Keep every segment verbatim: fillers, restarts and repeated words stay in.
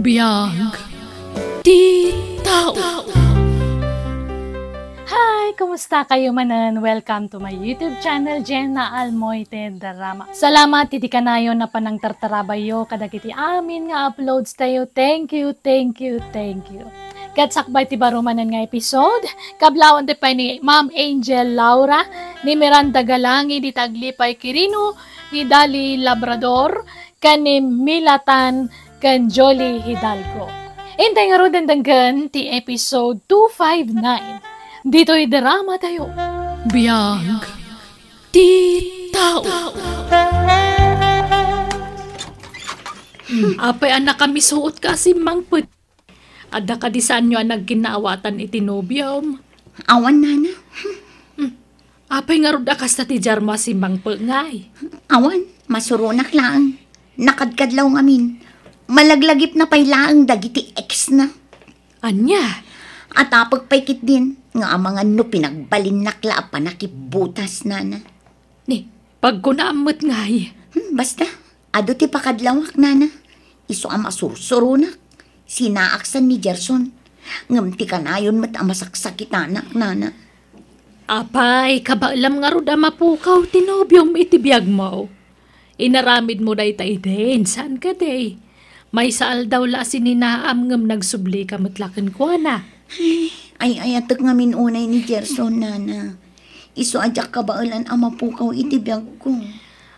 Biag ti tao. Hi! Kumusta kayo manen? Welcome to my YouTube channel, Jenna Almoite Drama. Salamat iti kanayon a panangtartarabayo kadagiti amin nga uploads tayo. Thank you, thank you, thank you. Ket sakbay ti baro manen nga episode, kablawan ti pay ni Ma'am Angel Laura, ni Miranda Galangi, dita Aglipay Quirino, ni Dali Labrador, ken ni Milatan ken Jolie Hidalgo. Intay ngaruden denggen ti episode two five nine. Ditoy drama tayo. Biag ti tao. Hmm, apay a nakamisuot ka, Simmangpet? Adda kadi saanyo a nagkinnaawatan iti nobiom? Awan, nana. Hmm. Apay ngarud a kasta ti diarmo a Simmangpet ngay? Awan, masuronak laeng. Nakadkadlaw ngamin. Malaglagipna pay laeng dagiti ex na. Ania? Atapek pay ketdin nga amangan no pinagbalinnak la a panakibbutas, nana. Ni, pagkunaam met ngay. Hmm, basta, adu ti pakadlawak, nana. Isu a masursuronak. Sinaaksan ni Gerson. Ngem ti kanayon met a masaksakitanak, nana. Apay, kabaelam ngarud a mapukaw ti nobiom iti biagmo. Inaramidmo dayta idin, saan kadi? Maysa aldaw la a sininaam ngem nagsublika met la kenkuana. Ay, ay-ayatek ngamin unay ni Gerson, nana. Isu a diak kabaelan a mapukaw iti biagko.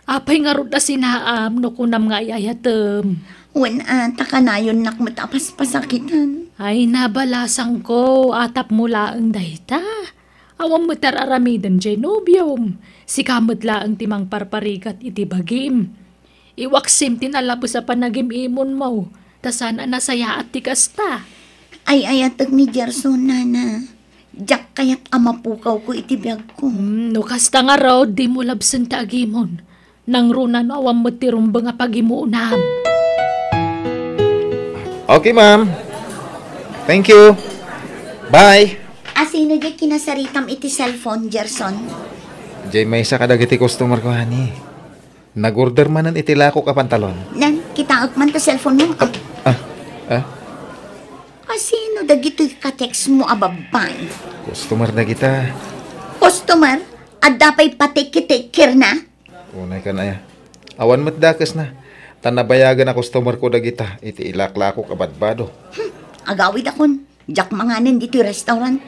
Apay ngarud a sinaam no kunam nga ay-ayatem? Wen a, ta kanayonnak met a paspasakitan. Ay, nabalasangko, atapmo laeng dayta. Awan met ar-aramidem diay nobiom. Sika met laeng ti mangparparigat iti bagim. Iwaksim ti nalabes a panagim-imonmo, ta saan a nasayaat ti kasta. Ay-ayatek ni Gerson, nana. Diak kayat a mapukawko iti biagko. Hmm, no kasta ngarud, dimo labsen ti agimon. Nangruna no awan met ti rumbeng a pagimonam. Okay, ma'am. Thank you. Bye. Asino diay kinasaritam iti cellphone, Gerson? Diay maysa kadagiti customer ko, honey. Nag-order manen iti lakok a pantalon. Nan, kitaek man ta cellphone mo. Ah, ah, ah. Asino dagitoy ka-text mo a babbai? Customer dagita. Customer? Adda pay patikki-tikki na? Unay kan aya. Awan met dakesna. Ta nabayagen a customer ko dagita iti ilaklakok a badbado. Hmm, agawidakon. Diak manganen ditoy restaurant.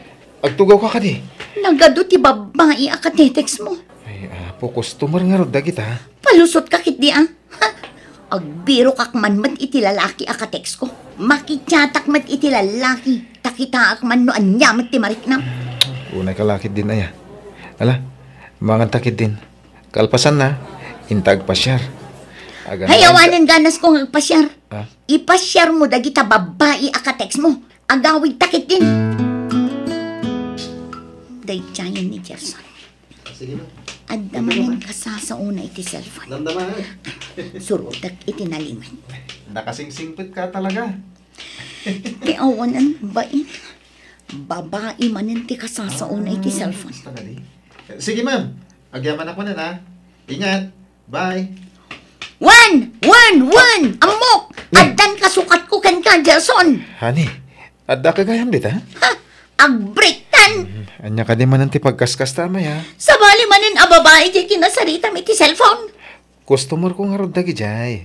Agtugawka kadi? Nagadu ti babbai a ka-text mo. Ay, apo, customer ngarud dagita. Palusotka ketdi a. Ha? Agbirokak man met iti lalaki a ka-text ko. Makichatak met iti lalaki. Ta kitaak man no ania met ti mariknam. Unay ka lakit din aya. Ala, mangantak din. Kalpasanna, inta agpasiar. Aganay. Hay, awanen ganas ko nga agpasiar. Ah? Ipasiar mo dagita babbai a ka-text mo. Agawidta ketdin. Daydiayen ni Gerson. Sige na. Adda manen kasasaona iti cellphone. Damdama, eh. Surotek iti nalimed. Nakasingsingpet ka talaga. Ti awanan, bain. Babai manen ti kasasaona iti cellphone. Basta kadi. Sige, ma'am. Agyamanak manen, ah. Ingat. Bye. Wen! Wen! Wen! Ammok! Addan kasukatko kenka, Gerson! Honey, adda ka gayam dita? Ha? Agbreaktan! Hmm, ania kadi manen ti pagkaskasta, Amay, a? Sabali manen a babai diay kinasaritam iti cellphone. Customer ko ngarud dagidiay.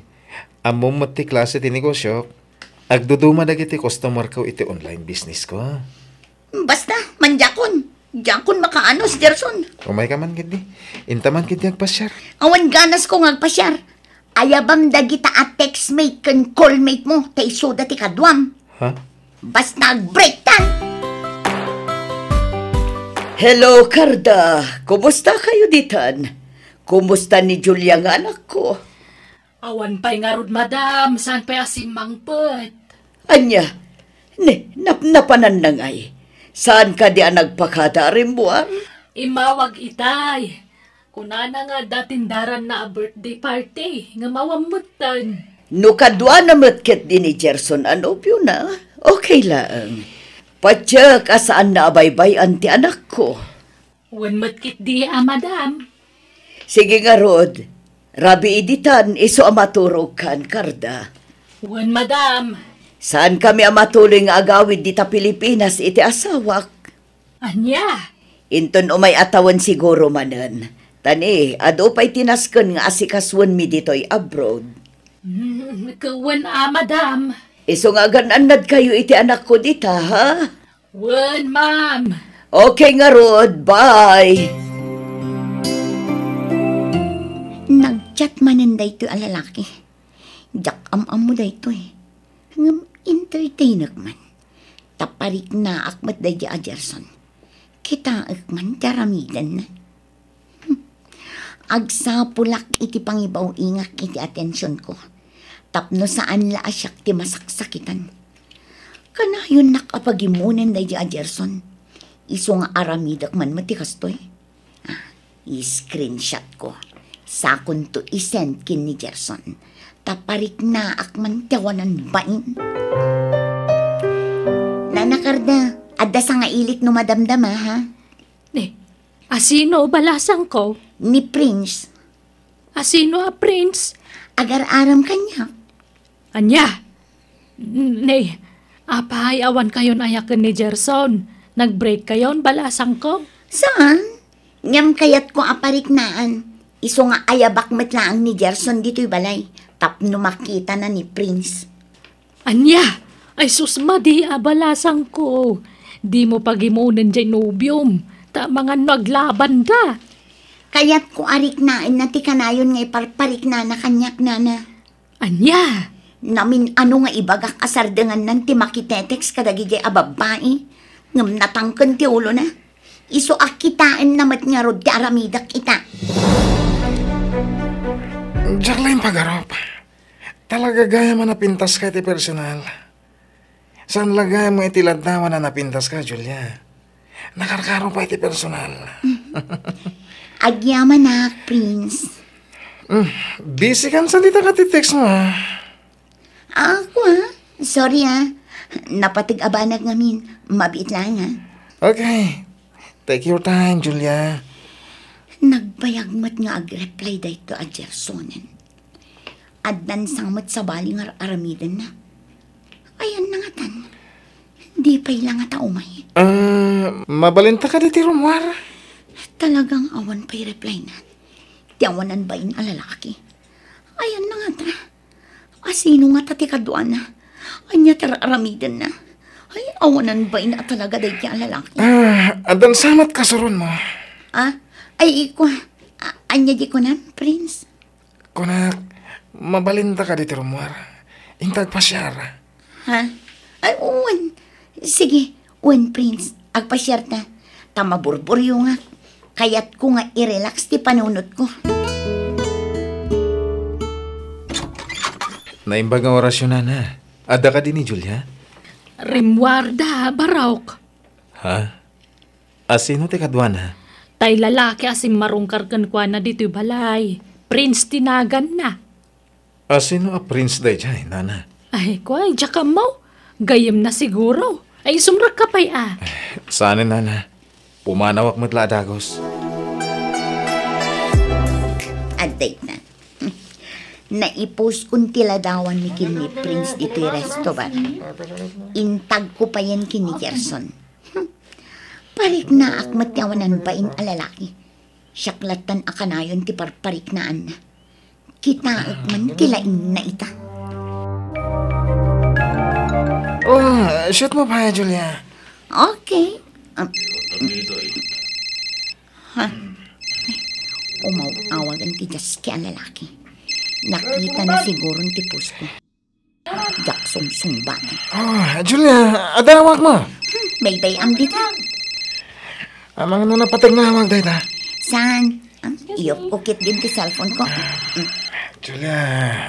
Ammom met ti klase ti negosyo. Agduduma dagiti customer ko iti online business ko. Basta, mandiakon. Diakon makaanus, Gerson. Umayka man ketdi. Inta man ketdi agpasiar. Awan ganas ko nga agpasiar. Ayabam dagita a textmate ken callmate mo, ta isuda ti kaduam. Ha? Basta agbreaktan! Hello, Carda. Kumusta kayo ditan? Kumusta ni Julia nga anakko? Awan pay ngarud, madam. Saan pay a simmangpet? Ania? Ni, napnapanan na ngay. Saan kadi a nagpakada a rimmuar? Immawag itay. Kunana nga adda tindaranna a birthday party, ngem awan metten. No kaduana met ketdi ni Gerson a nobiona, okay laeng. Patiek a saanna a baybay-an ti anakko. Wen met ketdi a, madam. Sige ngarud, rabii ditan isu a maturogkan, Carda. Wen, madam. Saankami a matuloy nga agawid dita Pilipinas iti asawak. Ania? Inton umay a tawen siguro manen. Ta ni, adu pay ti nasken nga asikasuenmi ditoy abroad. Hmm, ket wen a, madam. Isu nga agan-annadkayo iti anakko dita, ha? Wen, ma'am. Okay ngarud, bye. Nag-chat manen daytoy a lalaki. Diak am-ammo daytoy. Ngem entertainek man. Ta pariknaak met daydi a Gerson. Kitaek man ti aramidenna. Hmm. Agsapulak iti pangibaw-ingak iti atensionko. Tapno saan la a siak ti masaksakitan. Kanayonnak a pagimonen daydi a Gerson. Isu nga aramidek man met ti kastoy. Ah, i-screenshot ko. Sakonto i-send ken ni Gerson. Ta pariknaak man ti awanan bain. Nana Carda, adda sangailik no madamdama, ha? Eh, asino balasangko? Ni Prince. Asino a Prince? Agar-aram kaniak. Ania? N-, ne, apay awan kayon aya ken ni Gerson? Nag-break kayon, balasangko? Saan? Ngem kayatko a pariknaan. Isu nga ayabak met laeng ni Gerson ditoy balay tapno makitana ni Prince. Ania? Ay sus, madi a balasangko. Dimo pagimonen jay nobiom, ta amangan no aglabanda. Kayatko a riknaenna ti kanayon nga iparpariknana kaniak, nana. Ania? Namin-ano nga ibagak a sardengannan ti makitetext kadagijay a babbai, ngem natangken ti ulona. Isu a kitaenna met ngarud ti aramidek ita. Diak la impagarup. Talaga gayam a napintaska iti personal. Saan la gayam nga iti laddawan a napintaska, Julia. Nakarkaro pay iti personal. Agyamanak, Prince. Mm, busy kan sa dita ka ti text mo, ah. Ah, ako, ah. Sorry, ah. Napateg a banag ngamin. Mabiit lang, ah. Okay. Take your time, Julia. Nagbayag met nga agreply dayto a Gersonen. Addan sa met sabali nga ar-aramidenna. Ayanna ngatan. Di pay la ngata umay. Ah, mabalinta kadi ti rummuar? Talagang awan pay reply na. Ti awanan bain a lalaki. Ayanna ngata. Asino ngata ti kaduana? Ania ti ar-aramidenna? Ay, awanan bain a talaga daydi a lalaki. Ah, addan sa met kasuron mo. Ah? Ay, ikua. A-, ania di kunam, Prince? Kunak, mabalinta kadi ti rummuar. Inta agpasiar. Ha? Ay, wen. Sige, wen, Prince. Agpasiarta. Ta maburburyongak. Kayatko nga i-relax ti panunotko. Naimbag nga orasyon, nana. Adda kadi ni Julia? Rimmuarda, Barok. Ha? Asino ti kaduana? Tay lalaki a simmarungkar kenkuana ditoy balay. Prince ti naganna. Asino a Prince daydiay, nana? Ay, kuay, diak ammo. Gayyemna siguro. Ay, sumrekka pay a. Saan, nana. Pumanawak met la a dagus. Adday na. Naipuskon ti ladawanmi ken ni Prince ditoy resto bar. Intagko payen ken ni Gerson. Pariknaak met ti awanan bain a lalaki. Siak lattan a kanayon ti parpariknaanna. Kitaek man ti laingna ita. Oh, shoot mo pa, Julia. Okay. Um, ha? Umaw-awagan ti Jaski a lalaki. Nakita na siguro ti pusko. Diak sungsungbaten. Oh, Julia, adawag mo. Hmm, baybay-am dita. Amang no napateg nga awag dayta? Saan? Ah, iyupko ketdin ti cellphone ko. Hmm. Julia,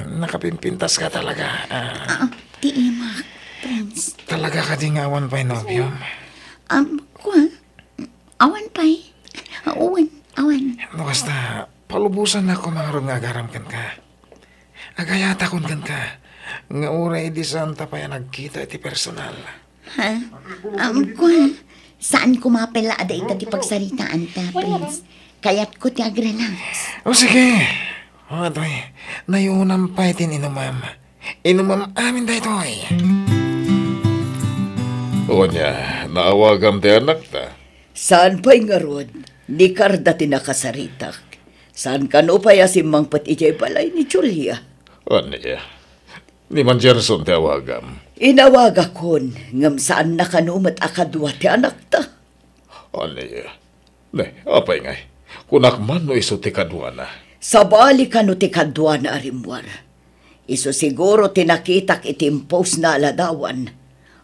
nakapimpintas ka talaga. Ah. Ah, ti imak, Prince. Talaga kadi nga awan pay nobiom? Um, kua? Awan pay. Awan, awan. No kasta, palubosan ako mangarud nga agaram kenka. Agayatakon kenka, nga uray idi saanta pay a nagkita iti personal. Ha? Um, kua, saan koma pay la a dayta ti pagsaritaanta, Prince. Kayatko ti agrelax. O sige. O, atoy, nayunam pay ti inumam. Inumam amin daytoy. Unya, naawagam ti anakta? Saan pay ngarud, ni Carda ti nakasaritak. Saan kano pay a simmangpet idiay balay ni Julia? Ania? Ni Mang Gerson ti awagam. Inawagakon, ngem saanna kano met a kadua ti anakta. Ania? Ne, apay ngay? Kunak man no isu ti kaduana. Sabali kano ti kaduana a rimmuar. Isu siguro ti nakitak iti impostna a ladawan.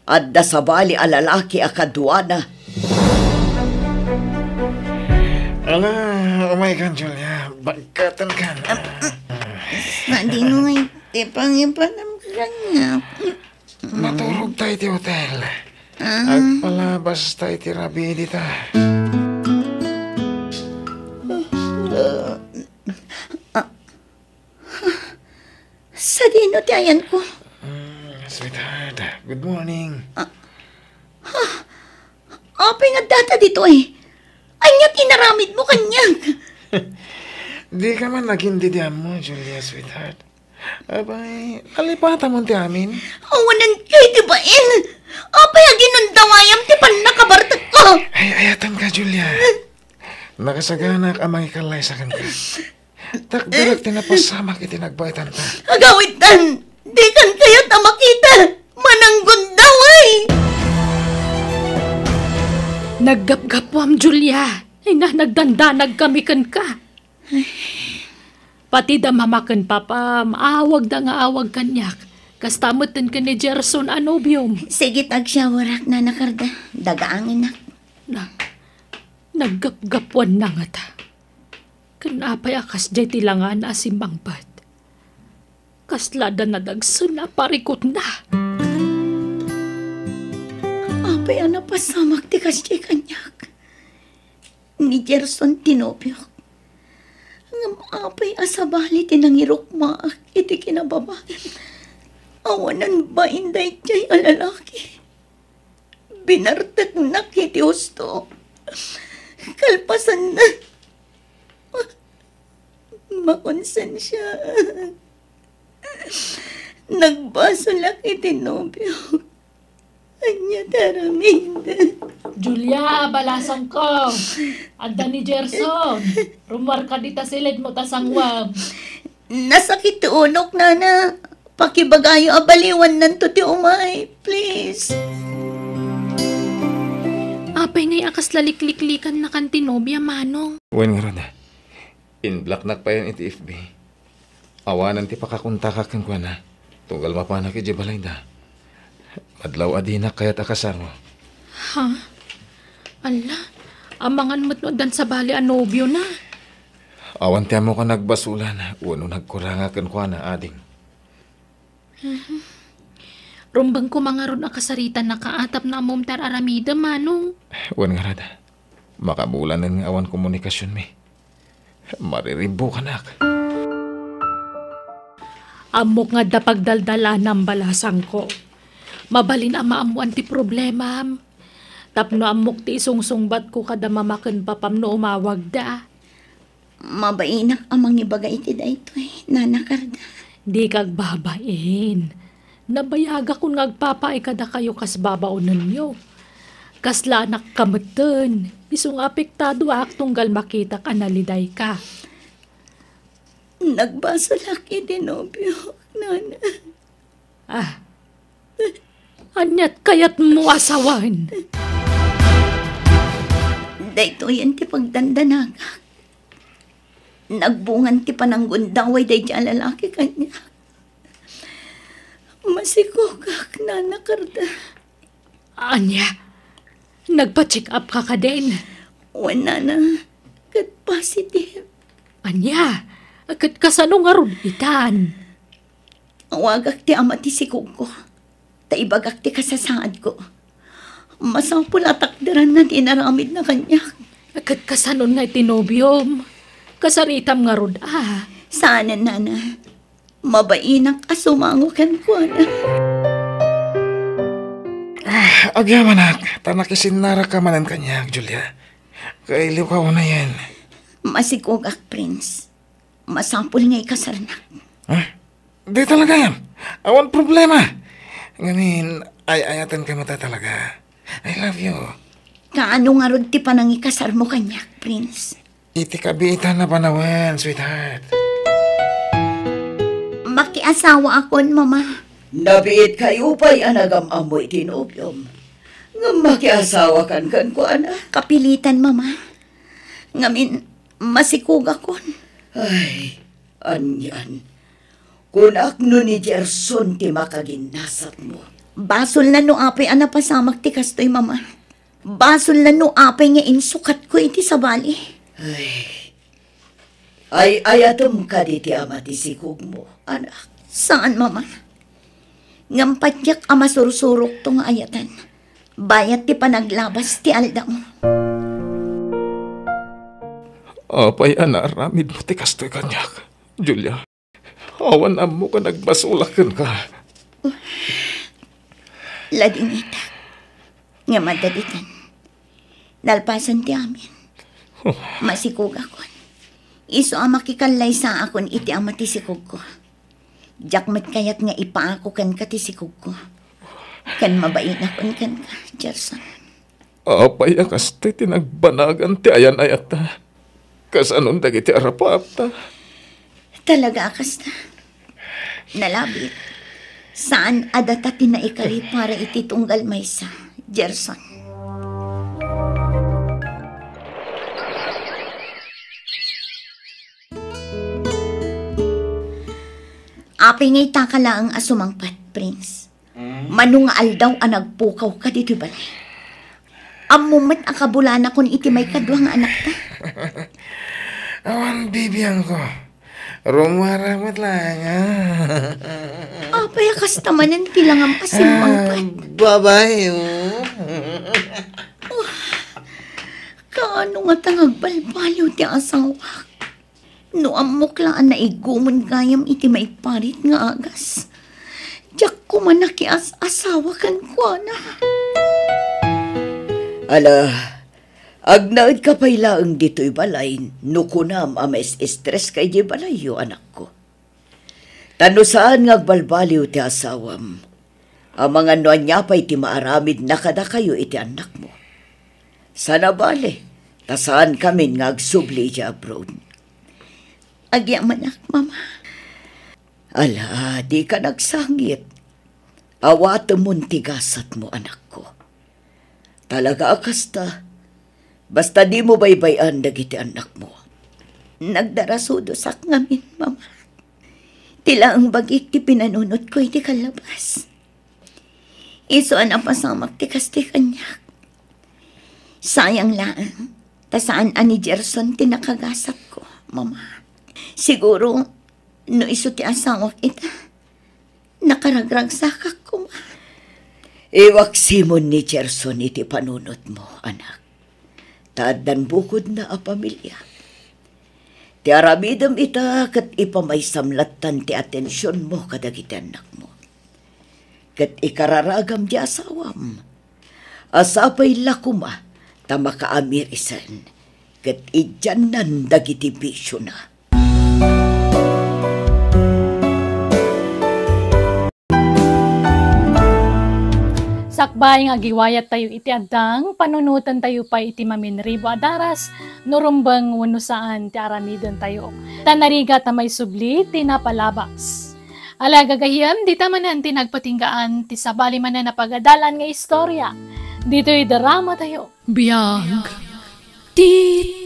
Adda sabali a lalaki a kaduana. Ala, umay kan, Julia. Bagkaten kan. Sadino ngay ti pangipanam kaniak? Maturog tayo iti hotel. Ah. Agpalabas tayo iti rabii dita. Ah, sadino ti ayanko? Mm, sweetheart, good morning. Ah, ah, apay nga addata ditoy? Ania ti inaramidmo kaniak? Di ka man nagin didiammo, Julia, sweetheart. Abay, nalipatam ti amin. Awanan kay ti bain. Apay a ginundawayam ti pannakabartekko? Ay, ayaten ka, Julia. Nakasaganak a mangikallay sa kenka. Takderak ti napasamak iti nagbaetanta. Agawidtan, di kan kayat a makita. Mananggundaway! Naggapgapuam, Julia. Ay na, nagdandanag kami kenka. Pati da mama ken papam, awagda nga awag kaniak. Kasta metten ken ni Gerson a nobiom. Sige, agsyawarak, Nana Carda. Dagaangenak. Na, naggapgapuanna ngata. Ken apay a kasdiay ti langana a simmangpet? Kasla da nadagsen a parikutna. Apay a napasamak ti kasdiay kaniak? Ni Gerson ti nobiok. Ngem apay a sabali ti nangirukmaak iti kinababain? Awanan bain daydiay a lalaki. Binarteknak iti husto. Kalpasanna, makonsensiaak. Nagbasolak iti nobiok. Ania ti aramid? Julia, balasangko. Adda ni Gerson. Rummuarka dita siled mo ta sanguam. Nasakit ti unok, Nana. Pakibagayo a baliwannanto ti umay, please. Apay ngay a kasla likliklikannakan ti nobia, Manong? Wen ngarud, inblocknak payen iti F B. Awanan ti pakakontakak kenkuana, tunggal mapanak idiay balayda. Madlaw a dinak kayat a kasaro. Ha? Ala, amangan met no addan sabali a nobiona. Awan ti ammok a nagbasolan wenno nagkuranga kenkuana, ading. Mhm. Rumbeng koma ngarud a kasaritanaka a tapno ammom ti ar-aramidem, Manong. Wen ngarud, makabulanen nga awan komunikasionmi. Mariribbukanak. Ammok nga adda pagdaldalanam, balasangko. Mabalin a maammoan ti problemam. Tapno ammok ti isungsungbatko kada mama ken papam no umawagda. Mabainak a mangibaga iti daytoy, Nana Carda. Dika agbabain. Nabayagakon nga agpapaay kadakayo kas babaonenyo. Kaslaanak ka metten, isu nga apektadoak tunggal makitak a nalidayka. Nagbasolak iti nobiok, Nana. Ah, aniat kayatmo a sawen? Daytoyen ti pagdandanagak. Nagbungan ti pananggundaway daydi a lalaki kaniak. Masikogak, Nana Carda. Ania? Nagpa-check up ka kadin? Wen, Nana, ket positive. Ania? Ket kasano ngarud itan? Awagak ti ama ti sikogko, ta ibagak ti kasasaadko. Masapul a takderanna ti inaramidna kaniak. Ket kasanon nga iti nobiom? Kasaritam ngarud a? Saanen, Nana. Mabainak a sumango kenkuana. Ah, agyamanak, ta nakisinnaraka manen kaniak, Julia. Kailiwka unayen. Masikogak, Prince. Masapul nga ikasarnak. Ah, di talaga. Awan problema. Ngamin, ay-ayatenka met talaga. I love you. Kaano ngarud ti panangikasarmo kaniak, Prince? Iti kabiitan a panawen, sweetheart. Makiasawaakon, Mama. Nabiit kayo pay a nagam-ammo iti nobiom. Ngem makiasawakan kenkuana. Kapilitan, Mama. Ngamin, masikugakon. Ay, anian. Kunak no ni Gerson ti makaginasatmo. Basolna no apay a napasamak ti kastoy, Mama. Basolna no apay nga insukatko iti sabali. Ay, ay-ayatem kadi ti ama ti sikogmo, anak? Saan, Mama. Ngem patiek a masursurokto nga ayatan. Bayat ti panaglabas ti aldaw. Apay a naaramidmo ti kastoy kaniak, Julia? Awan ammok a nagbasolak kenka. Ladingitak. Ngem adda ditan. Nalpasen ti amin. Masikugakon. Isu a makikallaysaakon iti ama ti sikogko. Diak met kayat nga ipaako kenka ti sikogko. Ken mabainakon kenka, Gerson. Apay a kasta ti nagbanagan ti ayan-ayatta? Kasanon dagiti arapaapta? Talaga a kasta. Nalabit. Saan a data ti naikari para iti tunggal maysa, Gerson. Apay nga itaka laeng a sumangpet, Prince? Mano nga aldaw a nagpukawka ditoy balay? Ammom met a kabulanakon iti maikadua nga anakta. Awan bibiangko. Rummuar met laeng, ah. Apay a kasta manen ti langam a simmangpet? Ah, babae, oh. Kaano ngata nga agbalbaliw ti asawak? No ammok la a naigumon gayam iti maiparit nga agas, diak koma nakias-asawa kenkuana. Ala, agnaedka pay laeng ditoy balay no kunam a mais-estreska idiay balayyo, anakko. Ta no saan nga agbalbaliw ti asawam, amangan no ania pay ti maaramidna kadakayo iti annakmo. Sana bale, ta saankamin nga agsubli idiay abroad. Agyamanak, Mama. Ala, dika nagsangit. Awatemon ti gasatmo, anakko. Talaga a kasta, basta dimo baybay-an dagiti annakmo. Nagdarasudosak ngamin, Mama. Ti laeng bagik ti pinanunotko iti kallabas. Isu a napasamak ti kastoy kaniak. Sayang laeng, ta saan a ni Gerson ti nakagasatko, Mama. Siguro, no isu ti asawak ita, nakaragragsakak koma. Iwaksimon ni Gerson iti panunotmo, anak. Ta addan bukodna a pamilia. Ti aramidem ita ket ipamaysam lattan ti atensionmo kadagiti annakmo. Ket ikararagam ti asawam a sapay la koma ta makaamirisen ket idiannan dagiti bisiona. Sakbay nga agiwayattayo iti addang, panunotentayo pay iti maminribo a daras no rumbeng wenno saan ti aramidentayo. Ta narigat a maisubli ti napalabas. Ala, gagayyem, dita manen ti nagpatinggaan ti sabali manen a pagadalan nga istorya. Ditoy dramatayo. Biag ti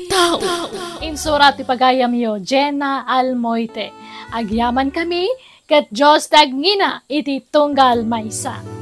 tao. Insurat ti pagayamyo, Jenna Almoite. Agyamankami, ket Dios ti agngina iti tunggal maysa.